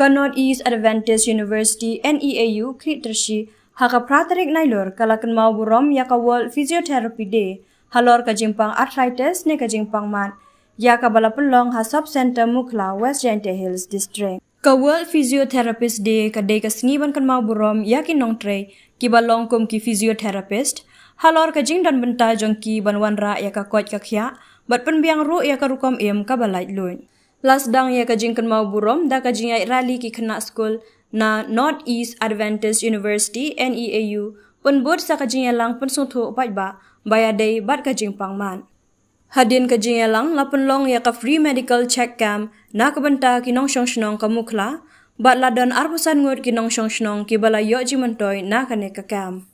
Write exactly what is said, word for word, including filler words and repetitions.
Ka North East Adventist University, N E A U, Khriehtyrshi, ha ka phra tarik Nailur, ka la kynmaw burom ïa ka World Physiotherapy Day halor ka jingpang arthritis ne ka jingpang mat, ïa kaba la pynlong ha Sub Centre Mukhla, West Jaintia Hills District. Ka World Physiotherapist Day ka dei ka sngi ban kynmaw burom ïa ki nongtrei kiba long kum ki physiotherapist halor ka jingdon bynta jong ki ban wanrah ïa ka koit ka khiah bad pynbiang ruh ïa ka rukom im kaba laitluid. La sdang ïa ka jingkynmaw burom da ka jingïaid rally ki khynnah skul na North East Adventist University, N E A U, pynbud sa ka jingïalang pynsngewthuh paidbah ba ïadei bad ka jingpang mat. Hadien ka jingïalang la pynlong ïa ka free medical check camp na ka bynta ki nongshong shnong ka Mukhla, bad la don arphew san ngut ki nongshong shnong kiba la ïoh jingmyntoi na kane ka camp.